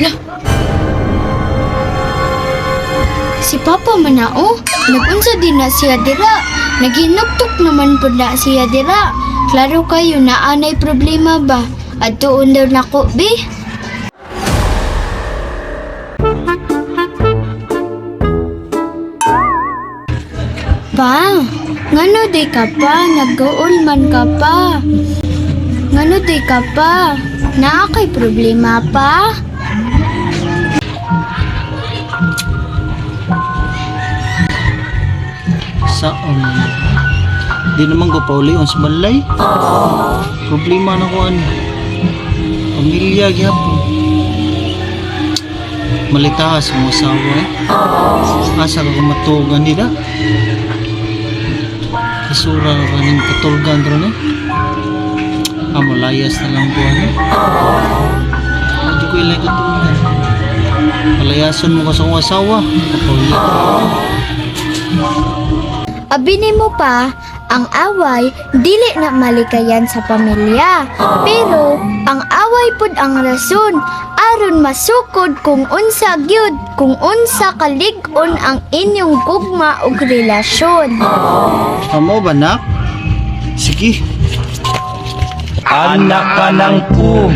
Lah. Si Papa man na oh. Nagunsa din na siya dira. Naginuktok naman po na siya dira. Klaro kayo na anay problema ba? Adtuon daw nako, be. Pa, ngano di ka pa? Nag-uol man ka pa. Ngano di ka pa? Naa kay problema pa? Sa di naman ko paulion sa balay. Problema na ko ano. Pamilya gyapon. Malitaas ang asawa eh. Asa ka matugan nila? Kasura ka ning katulgan ron eh. Ah, malayas na lang ko ano. Medyo ko ilay katulgan. Palayasan mo ka sa akong asawa. Kapauli. Abinin mo pa, ang away dili na malikayan sa pamilya. Pero ang away pud ang rason aron masukod kung unsa gyud, kung unsa kalig-on ang inyong gugma ug relasyon. Amo ba nak? Sige. Anak ka ng po.